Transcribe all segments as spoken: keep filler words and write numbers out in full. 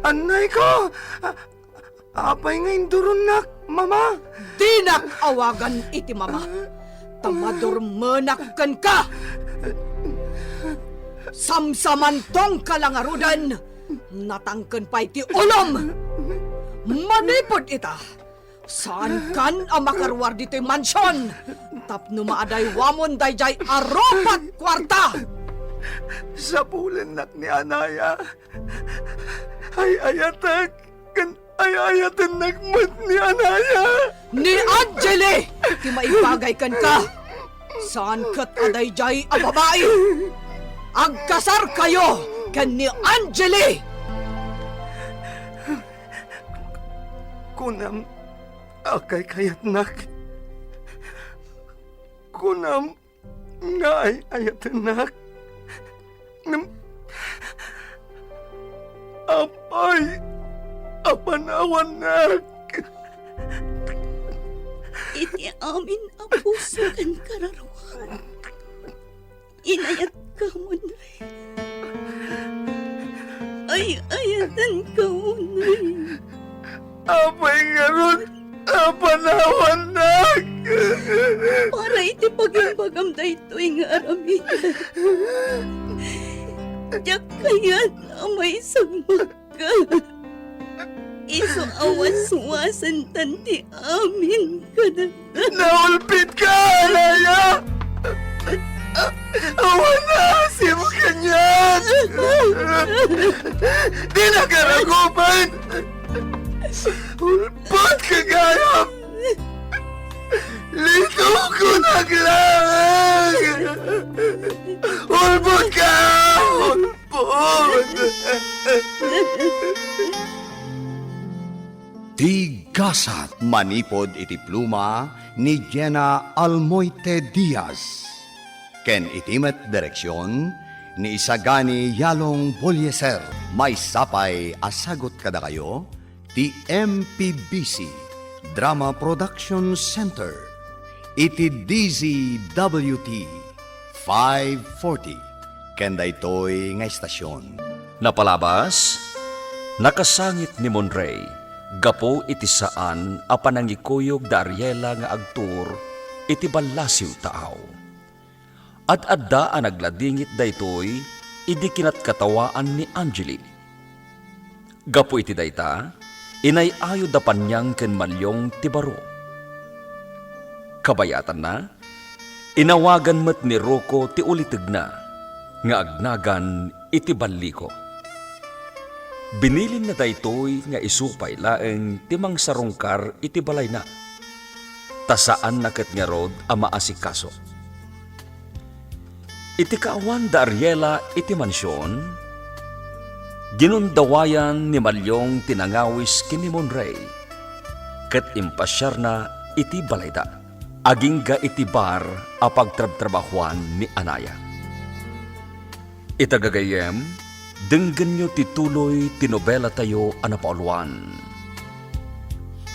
Annayko! A-, apay nga induronnak, Mama? Dinak awagan iti mama, ta madurmenak kenka. Samsamantongka la ngaruden, natangken pay ti ulom. Manipud ita, saankan a makaruar ditoy mansion tapno maadaywamon daydiay a rupa't kuarta. Sapulennak ni Anaya. Ay-ayatek ken ay-ayatennak met ni Anaya. Ni Angeli ti maibagay kenka. Saan ket a daydiay a babai. Agkasarkayo ken ni Angeli. Kunam a kaykayatnak. Kunam nga ay-ayatennak. Ngem apay a panawannak? Iti amin a puso ken kararuak, inayatka, Monrey. Ay-ayatenka, Monrey. Apay ngarud a panawannak? Para iti pagimbagam daytoy nga aramid, diak kayat a maisagmakka. Isu a waswasentan ti amin kadagta. Naulpitka, Anaya! Awan a asim kaniak! Dinak aragupen! Ulpot ka gayam! Litukonak laeng! Ulpot ka! Ulpot! Ti Gasat. Manipud iti pluma ni Jenna Almoite Diaz ken iti met direksion ni Isagani Yalong Bolieser. Maysa pay a sagut kadakayo ti M P B C Drama Production Center iti D Z W T five forty ken daytoy nga estasion. Napalabas, nakasangit ni Monrey gapu iti saan a panangikuyog da Ariela nga agtur iti ballasiw taaw. Ad-adda a nagladingit daytoy idi kinatkatawan ni Angeli. Gapu iti dayta, inay-ayo da Panyang ken Maliong ti baro. Kabayatanna, inawagan met ni Rocco ti ulitegna nga agnagan iti balliko. Binilinna daytoy nga isu pay laeng ti mangsarungkar iti balayna, ta saanna ket ngarud a maasikaso. Iti kaawan da Ariela iti mansion, ginundawayan ni Maliong ti nangawis ken ni Monrey, ket impasiarna iti balayda, agingga iti bar a pagtrabtrabahuan ni Anaya. Ita gagayyem, denggenyo ti tuloy ti nobelatayo a napauluan,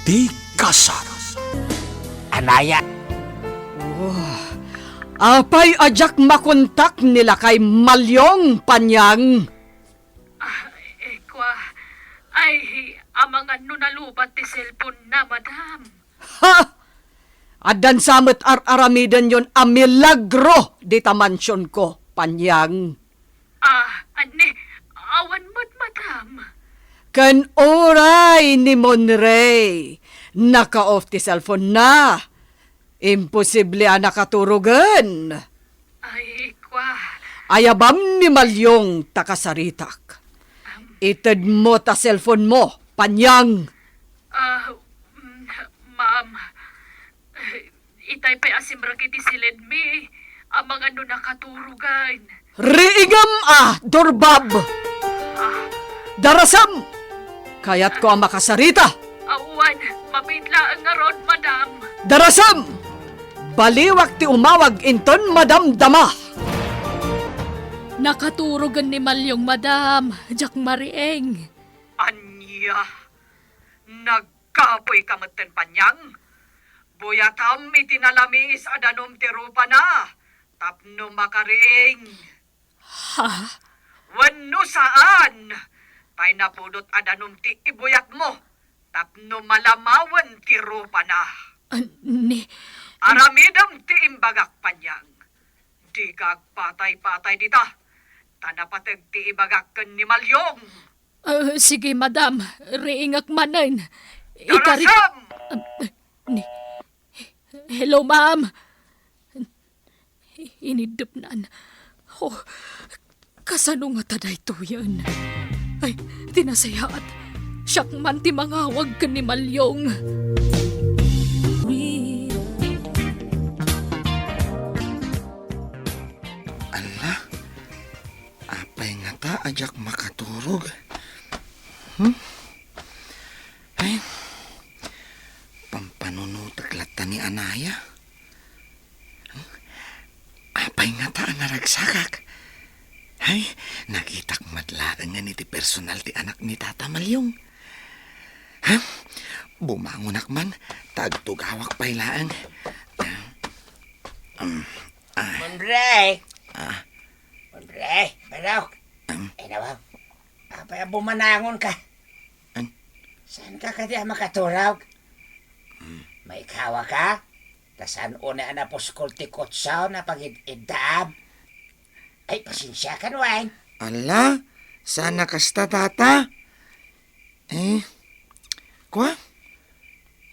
Ti Gasat. Anaya. Oh, apay a diak makontak ni lakay Maliong, Panyang? Ah, eh, kua, ay, amangan no nalubat ti cellphone na, madam. Ha! Addan sa met ar-aramidenyon a milagro dita mansionko, Panyang. Ah, anni, awan met, madam. Ken uray ni Monrey, naka-off ti cellphone na. Imposible a nakaturogen. Ay, kua. Ayabam ni Maliong ta kasaritak. Am. Itedmo ta cellphone mo, Panyang. Ah, mm, ma'am. Itay pay a simrek iti siledmi, amangan no nakaturogen. Riingem a, Dorbab! Ah. Darasem! Kayatko a makasarita! Awan, mabiit laeng ngarud, madam. Darasem! Baliwak ti umawag inton madamdama! Nakaturogen ni Maliong, madam. Diak mariing. Ania? Nagkapuyka metten, Panyang? Buyatam iti nalamiis a danum ti rupana tapno makariing. Ha? Wenno saan, Ay napudot a danum ti ibuyatmo tapno malamawen ti rupana. Ah, ni Aramidem ti imbagak, Panyang. Dika agpatay-patay dita, ta napateg ti ibagak ken ni Malyong. Ah, sige, madam. Riingak manen. Ikari- Darasem! Ah, ni- Hello, ma'am. Iniddepnan. Oh, kasano ngata daytoyen? Ay, ti nasayaat. Siak man ti mangawag ken ni Malyong. Ala, apay ngata a diak makaturog? Hmm? Ay, pampanunotek latta ni Anaya. Apay ngata a naragsakak? Ay, nakitak met laengen iti personal ti anak ni Tata Malyong. Ha? Bumangonak man, ta agtugawak pay laeng. Um, ah. Monray! Ah. Monray, Barok! Um. Ay, nawaw. Apay a bumanangon ka? An? Saan ka kadi a makaturog? Hmm. Maikawa ka? Ta saan unay a napuskol ti kutsaw a pagid-iddaam? Ay, pasensiakan, wen. Ala, saan a kasta, Tata? Eh, kua?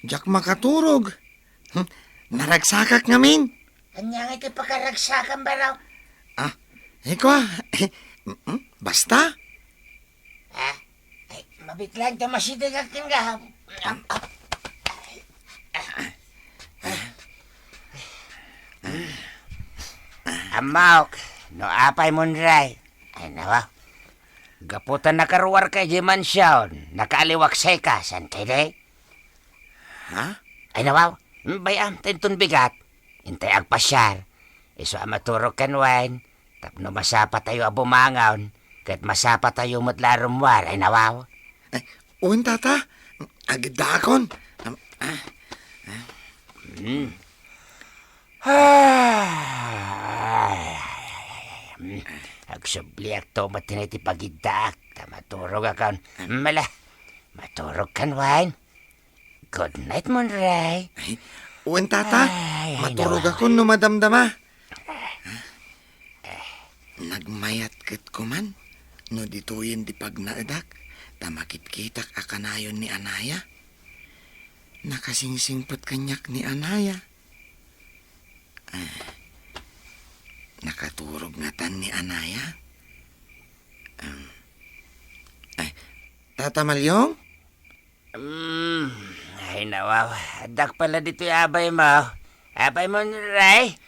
Diak makaturog. Hmm, naragsakak ngamin. Ania ngay ti pakaragsakan, Barok? Ah, eh, kua? Eh, mm, mm, basta. Ha? Ay, mabitlang ta masitig agting gaham. Ammok, no apay, Monray. Ay, nawa. Gapu ta nakaruarka idiay mansion, nakaaliwaksayka, saan kadi? Ha? Ay, nawa. Bay-am, ta inton bigat. Intay agpasiar. Isu a maturog ken wen, tapno masapatayo a bumangon, ket masapatayo met la a rummuar, ay nawaw. Eh, wen, Tata. Agiddaakon. Am, ah, ah. Hmm. Agsubliakto met iti pagiddaak, ta maturogakon. Mala, maturogkan wen. Good night, Monray. Ay, wen, Tata. Ay, ay, nawa. Maturogakon no madamdama. Nagmayat ket koman no ditoyen ti pagnaedak ta makitkitak a kanayon ni Anaya. Nakasingsingpet kaniak ni Anaya. Ah, nakaturog ngatan ni Anaya? Um, ay, Tata Malyong? Mm, ay, nawaw. Addak pala ditoy abay mo. Apay mo, Ray?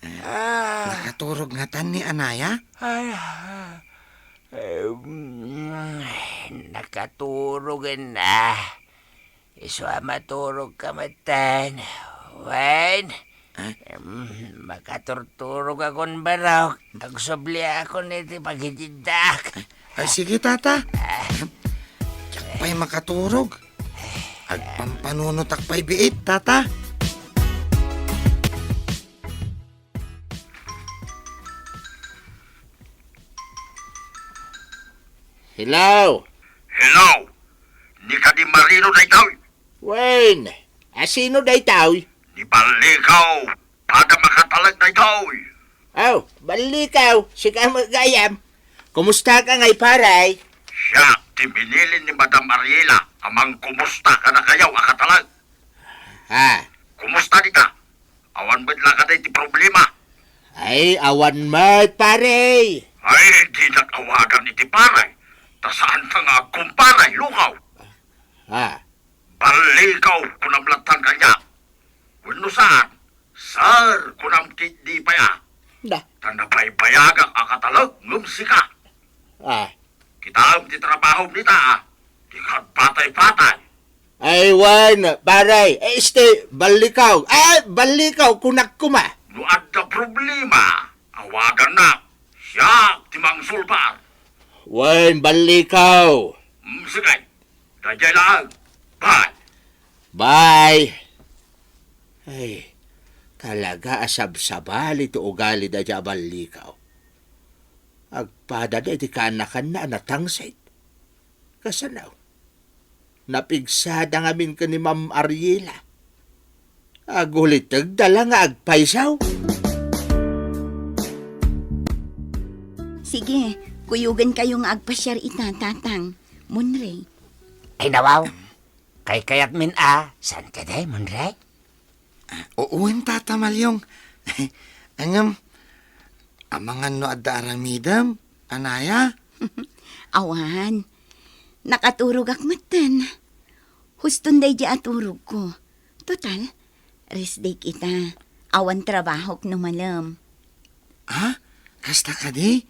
Eh, ah, nakaturog ngatan ni Anaya? Ay, ah, em, nakaturog na. Isu a maturog ka metten. Wen? Ah? Em, makaturturog akon, Barok. Agsubliakon iti pagididdak. Ah, sige, Tata. Ah. Diak pay makaturog. Agpampanunotak pay biit, Tata. Hello? Hello? Ni kadi Marino daytoy? Wen, asino daytoy? Ni Ballikaw, tada makatalag daytoy. Aw, Ballikaw, sika met gayam. Kumusta ka ngay, pare? Siak ti binilin ni Madam Ariela a mangkumusta kadakayaw a katalag. Ha? Kumusta dita? Awan met la kadi ti problema? Ay, awan met, pare. Ay, dinak awagan iti pare. Ta saanta nga agkumpare, lukaw. Ha? Ballikaw, kunam lattan kaniak. Wenno saan, sir, kunam ketdi pay a. Da. Ta nabaybayagak a katalag ngem sika. Ah. Kitaem ti trabahom dita, a. Dika agpatay-patay. Ay, wen, pare. Eh, este, Ballikaw. Ay, Ballikaw, kunak koma. No adda problema, awagannak. Siak ti mangsulbar. Wen, Ballikaw. Mm, sige. Daydiay laeng. Bye. Bye. Ay, talaga a sabsabali ti ugali daydiay a Ballikaw. Agpadada iti kaanakanna a natangsit. Kasano? Napigsada ngamin ken ni Ma'am Ariela. Agulitegda la nga agpayso. Sige, kuyogenkayo nga agpasiar ita, Tatang. Munray. Ay, nawaw. Kaykayatmin a, saan kadi, Munray? Ah, wen, Tata Malyong. Ngem, amangan no adda aramidem, anaya? Awan. Nakaturogak metten. Huston daydi a turogko. Total, rest day kita. Awan trabahok no malem. Ha? Kasta kadi?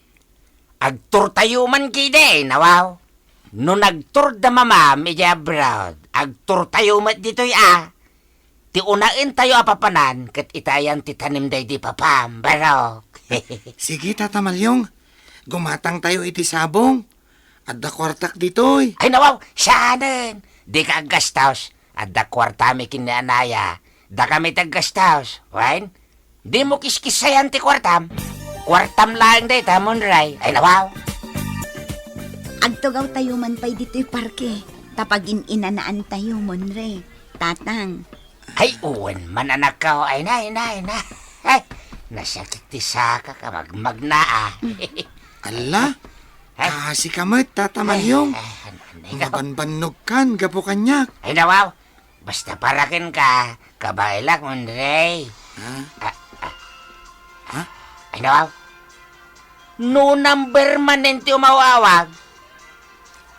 Agturtayo man kidi, nawaw. No nagturda mamam idiay abroad, agturtayo met ditoy a. Ti unaentayo a papanan ket itayan ti tanem daydi papam, barok. Sige, Tata Malyong. Gumatangtayo iti sabong. Adda kuartak ditoy. Ay, nawaw, saanen. Dika aggastos. Adda kuartami ken ni anaya. Dakami ti aggastos. Wen? Dimo kiskissayan ti kuartam. Kuartam laeng dayta, Munray. Ay, nawaw. Agtugawtayo man pay ditoy parke. Ta pagin-inanaantayo, Munray. Tatang. Ay, wen man, anakko. Ay na, ay na, ay na. Ay, nasakit ti sakak a magmagna, a. Alla? Ay. Kaasi ka met, Tata Malyong. Ay, ay, ano, ano, ikaw? Mabanbannog kan gapu kaniak. Ay, nawaw. Basta para kenka, kabaelak, Munray. Ha? Ah, ah. Ha? Ay, nawaw. No number manen ti umaw-awag,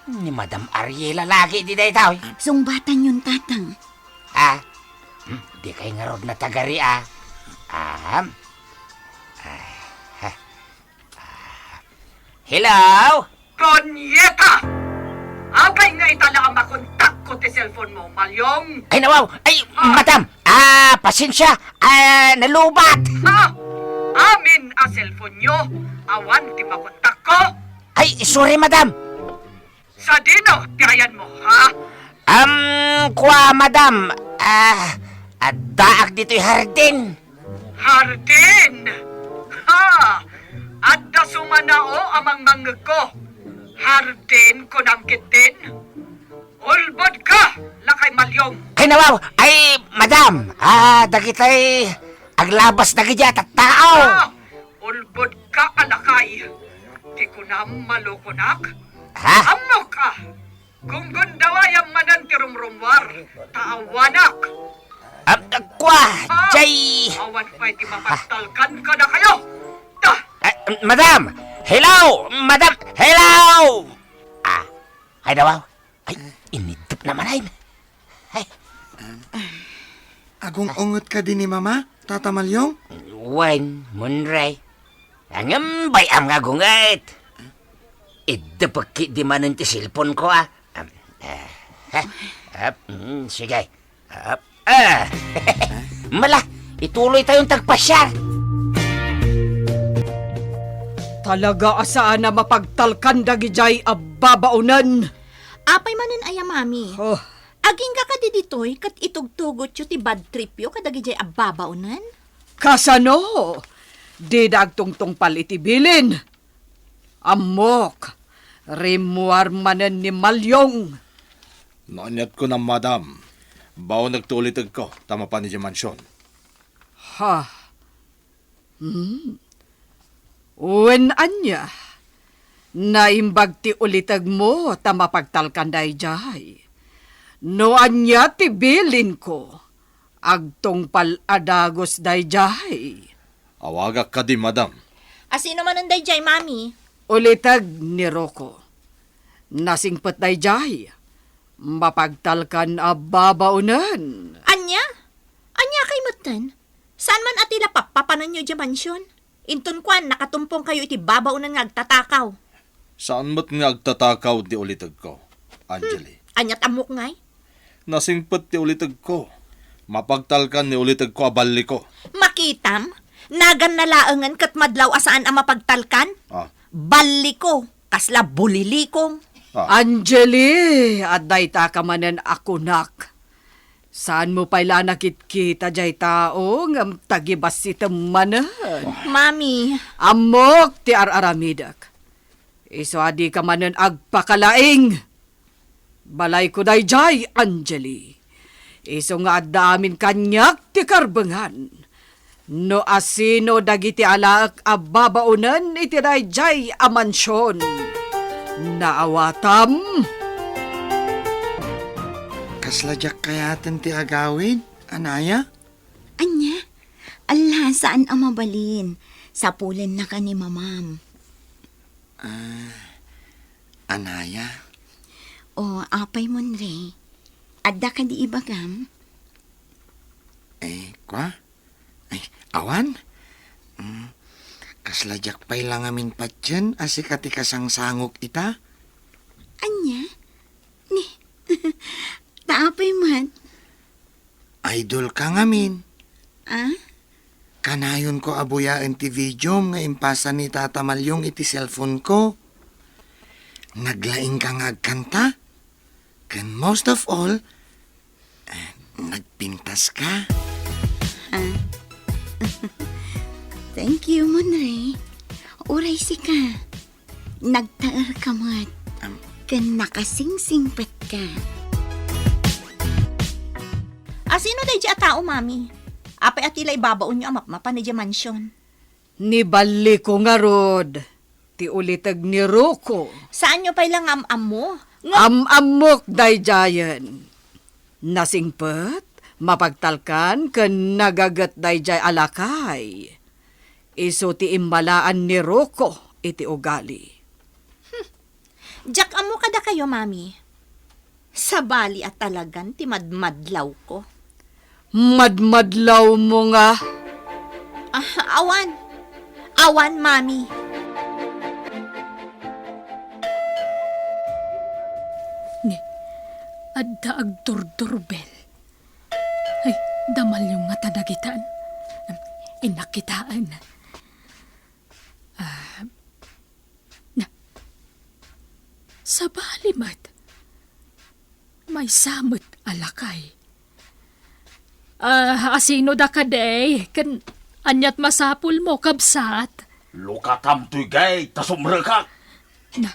ni Madam Ariela lagi di daytoy. Sungbatanyon, Tatang. Ah? Hmm, di kay ngarud natagari, ah. Aham. Ah, ha. Ah. Hello? Punyeta! Apay nga ita la a makontakko ti cellphone mo, Malyong? Ay, nawaw! Ay, ah, madam! Ah, pasensia! Ah, nalubat! Ha? Amin a cellphone-yo, awan ti makontakko? Ay, sorry, madam! Sadino ti ayanmo, ha? Am, kua, madam. Ah, addaak ditoy hardin. Hardin? Ha! Adda sumanao a mangmangngegko. Hardin, kunam ketdin? Ulbodka, lakay Malyong. Ay, nawaw. Ay, madam. Ah, dagitay aglabas dagiti a tattao. Ah, ulbodka a lakay. Ti kunam, malokonak? Ha? Ammok a, gunggundawayam manen ti rumrummuar, ta awanak. Ah, kua, ah, jay. Awan pay ti mapagtalkan kadakayo. Ta! Ah, madam! Hello! Madam! Hello! Ah, ay, nawaw. Ay, inidep na manen. Ay. Agung-unget kadi ni Mama, Tata Malyong? Wen, Munray. Ngem bay-am nga agunget. Iddepek ketdi manen ti cellphone-ko, a. Am, eh, eh, ap, mm, sige. Ap, ah. Mala, ituloytayon ti agpasiar. Talaga a saan a mapagtalkan dagidiay a babaonen. Apay manen aya, Mami? Oh. Agingga kadi ditoy ket itugtugotyo ti bad tripyo kadagidiay a babaonen? Kasano? Dida agtungtungpal iti bilin. Ammok, rimmuar manen ni Malyong. No aniat kunam, madam, baonek ti ulitegko ta mapan idiay mansion. Ha? Hmm. Wen ania? Naimbag ti ulitegmo ta mapagtalkan daydiay. No ania ti bilinko, agtungpal a dagus daydiay. Awagak kadi, madam. A, sino manen daydiay, Mami? Uliteg ni Rocco. Nasingpet daydiay. Mapagtalkan a babaonen. Ania? Ania kay metten? Saan man a ti la pappapanenyo idiay mansion? Inton kuan, nakatumpongkayo iti babaonen nga agtatakaw. Saan met nga agtatakaw ti ulitegko, Angeli. Hmm, aniat ammok ngay? Nasingpet ti ulitegko. Mapagtalkan ni ulitegko a balliko. Makitam? Naganna laengen ket madlaw a saan a mapagtalkan? Ah. Balliko, kasla bulilikong. Ah. Angeli, adda ita ka manen a kunak. Saanmo pay la a nakitkita diay tao ngem tagibassitem manen. Mami. Ammok ti ar-aramidek. Isu a dika manen agpakalaing. Balayko daydiay, Angeli. Isu nga adda amin kaniak ti karbengan. No asino dagiti alaek a babaonen iti daydiay a mansion, naawatam. Kasla diak kayaten ti agawid, anaya? Ania? Alla, saan a mabalin. Sapulennaka ni mamam. Ah, anaya? O, apay, Monre? Adda kadi ibagam? Eh, kwa? Ay, awan. Mm, kasla diak pay la ngamin patien a sika ti kasangsangok ita. Ania? Ni, ta apay met? Idol ka ngamin. Ah? Kanayonko a buyaen ti videom nga impasa ni Tata Malyong iti cellphone ko. Naglaing ka nga agkanta. Ken most of all, eh, nagpintas ka. Ah. Thank you, Monre. Uray sika. Nagtaer ka met. Am. Ken nakasingsingpet ka. A, sino daydi a tao, Mami? Apay a ti la ibabaonyo a mapmapan idiay mansion? Ni balliko ngarud ti uliteg ni Rocco. Saanyo pay la nga am-ammo? Nga am-ammok daydiayen. Nasingpet, mapagtalkan, ken nagaget daydiay a lakay. Isu ti immalaan ni Rocco iti ugali. Hmm. Diak ammo kadakayo, Mami. Sabali a talagan ti madmadlawko. Madmadlawmo nga? Ah, awan. Awan, Mami. Ni, adda agdurdurbel. Ay, da Malyong ngata dagitan. Innak kitaen. Ah, na, sabali met. Maysa met a lakay. Ah, asino da kadi? Ken aniat masapulmo, kabsat? Lukatam toy gate ta sumrekak. Na,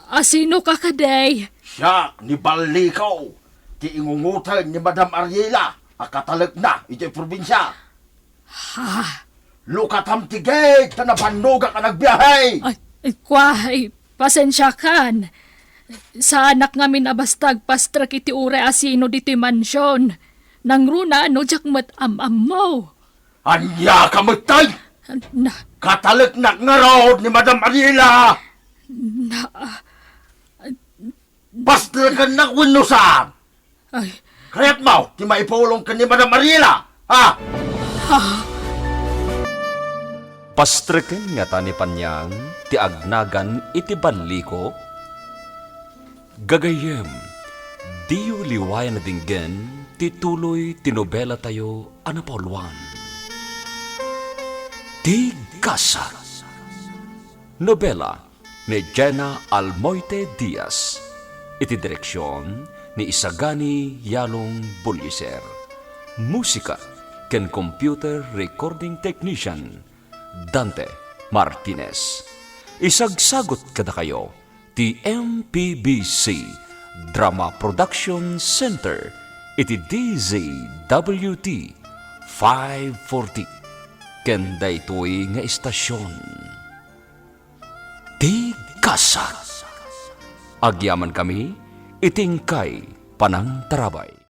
asino ka kadi? Siak ni Balliko, ti ingungoten ni Madam Ariela a katalekna idiay probinsia. Ha? Lukatam ti gate ta nabannogak a nagbiahe. Ay, ay, kwa, ay, pasensiakan. Saanak ngamin a basta agpastrek iti uray asino ditoy mansion. Nangruna no diak met am-ammo. Ania ka met tay? Na, Kataleknak ngarud ni Madam Ariela. Na, Pastrekennak wenno saan? Ay. Kayatmo ti maipulong ken ni Madam Ariela, ha? Ha? Pastreken ngata ni Paniang ti agnagan iti Balliko? Gagayyem, diyo liwayan a denggen ti tuloy ti nobelatayo a napauluan. Ti Gasat. Nobela ni Jenna Almoite Diaz. Iti direksion ni Isagani Yalong Buliser. Musika ken computer recording technician, Dante Martinez. Isagsagut kadakayo ti M P B C Drama Production Center iti D Z W T five forty ken daytoy nga istasion. Ti Gasat. Agyamankami iti inkay panangtarabay.